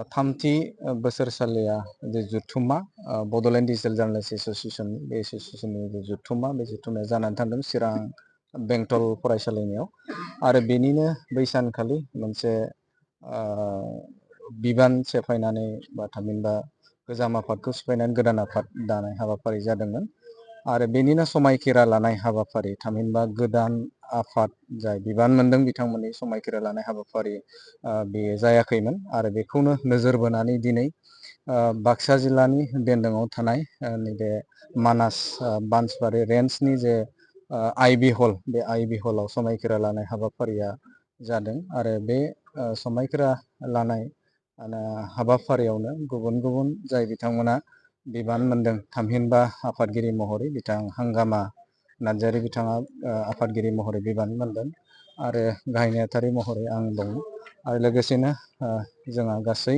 थामथि बोसोरसालिया जे जुथुम्मा Bodoland digital journalist association बे एस'सिएशननि जे जुथुम्मा बे जुथुम्माया जानानै थांदों चिरां बेंटल फरायसालिमायाव आरो बेनिनो बै सानखालि मोनसे बिबान सेफायनानै बा थामहिनबा गोजाम आफादखौ सिफायनानै गोदान आफाद दानाय हाबाफारि जादोंमोन आरो बेनिनो समायखिरा लानाय हाबाफारि थामहिनबा गोदान आफाद जाय बिबान मोनदों बिथांमोननि समायखिरा लानाय हाबाफारि बेयो जायाखैमोन आरो बेखौनो नोजोर बोनानै दिनै बाक्सा जिल्लानि बेन्दोङाव थानाय नैबे मानास बानसबारि रेन्जनि जे आइबि हल बे आइबि हलाव समायखिरा लानाय हाबाफारिया जादों आरो बे समायखिरा लानाय हाबाफारियावनो गुबुन गुबुन जाय बिथांमोना बिबान मोनदों थामहिनबा आफादगिरि महरै बिथां हांगामा नार्जारि बिथाङा आफादगिरि महरै बिबान मोनदों आरो गाहाय नेहाथारि महरै आं दं आरो लोगोसेनो जोंहा गासै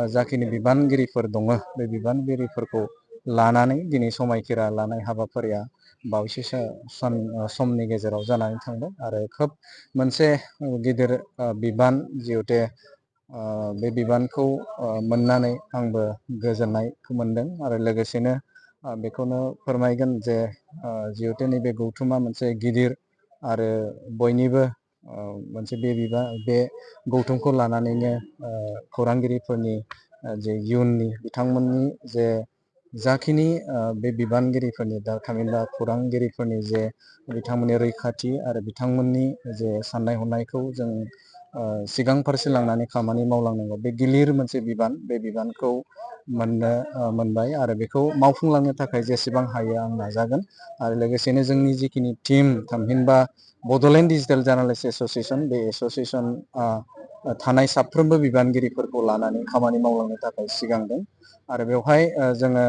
जाखिनि बिबानगिरिफोर दङ बे बिबानगिरिफोरखौ लानानै दिनै समायखिरा लानाय हाबाफारिया बावैसो समनि गेजेराव जानानै थांबाय आरो खोब मोनसे गिदिर बिबान जिहेते बे बिबानखौ मोननानै आंबो गोजोननायखौ मोनदों आरो लोगोसेनो बेखौनो फोरमायगोन जे जिहेतु नैबे गौथुमा मोनसे गिदिर आरो बयनिबो मोनसे बे गौथुमखौ लानानैनो खौरांगिरिफोरनि जे इयुननि बिथांमोननि जे जाखिनि बे बिबानगिरिफोरनि दा थामहिनबा खौरांगिरिफोरनि जे बिथांमोननि रैखाथि आरो बिथांमोननि जे साननाय हनायखौ जों सिगां फारसे लांनानै खामानि मावलांनांगौ बे गिलिर मोनसे बिबान बे बिबानखौ मोनबाय आरो बेखौ मावफुंलांनो थाखाय जेसेबां हायो आं नाजागोन आरो लोगोसेनो जोंनि जिखिनि टिम थामहिनबा बड'लेण्ड डिजिटेल जार्नालिस्ट एस'सिएशन बे एस'सिएशन थानाय साफ्रोमबो बिबानगिरिफोरखौ लानानै खामानि मावलांनो थाखाय सिगांदों आरो बेवहाय जोङो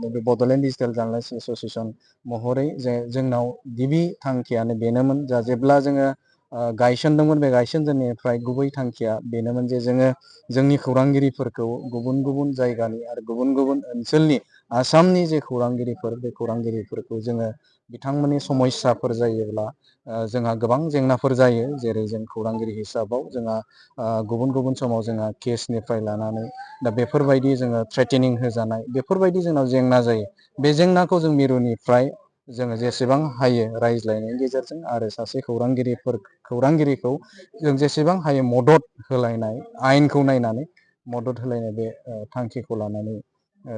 नैबे बड'लेण्ड डिजिटेल जार्नालिस्ट एस'सिएशन महरै जे जोंनाव गिबि थांखियानो बेनोमोन जेब्ला जोङो गायसनदोंमोन बे गायसनजेननायनिफ्राय गुबै थांखिया बेनोमोन जे जोङो जोंनि खौरांगिरिफोरखौ गुबुन गुबुन जायगानि आरो गुबुन गुबुन ओनसोलनि आसामनि जे खौरांगिरिफोर बे खौरांगिरिफोरखौ जोङो बिथांमोननि समस्याफोर जायोब्ला जोंहा गोबां जेंनाफोर जायो जेरै जों खौरांगिरि हिसाबाव जोंहा गुबुन गुबुन समाव जोंहा केसनिफ्राय लानानै दा बेफोरबायदि जोङो थ्रेटेनिं होजानाय बेफोरबायदि जोंनाव जेंना जायो बे जेंनाखौ जों मिरुनिफ्राय जोङो जेसेबां हायो रायज्लायनायनि गेजेरजों आरो सासे खौरांगिरिखौ जों जेसेबां हायो मदद होलायनाय आयेनखौ नायनानै मदद होलायनाय बे थांखिखौ लानानै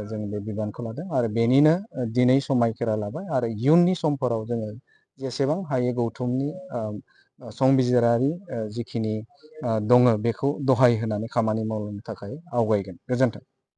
जों बे बिबानखौ लादों आरो बेनिनो दिनै समायखिरा लाबाय आरो इयुननि समफोराव जोङो जेसेबां हायो गौथुमनि संबिजिरारि जिखिनि दङ बेखौ दहाय होनानै खामानि मावनो थाखाय आवगायगोन। गोजोन्थों।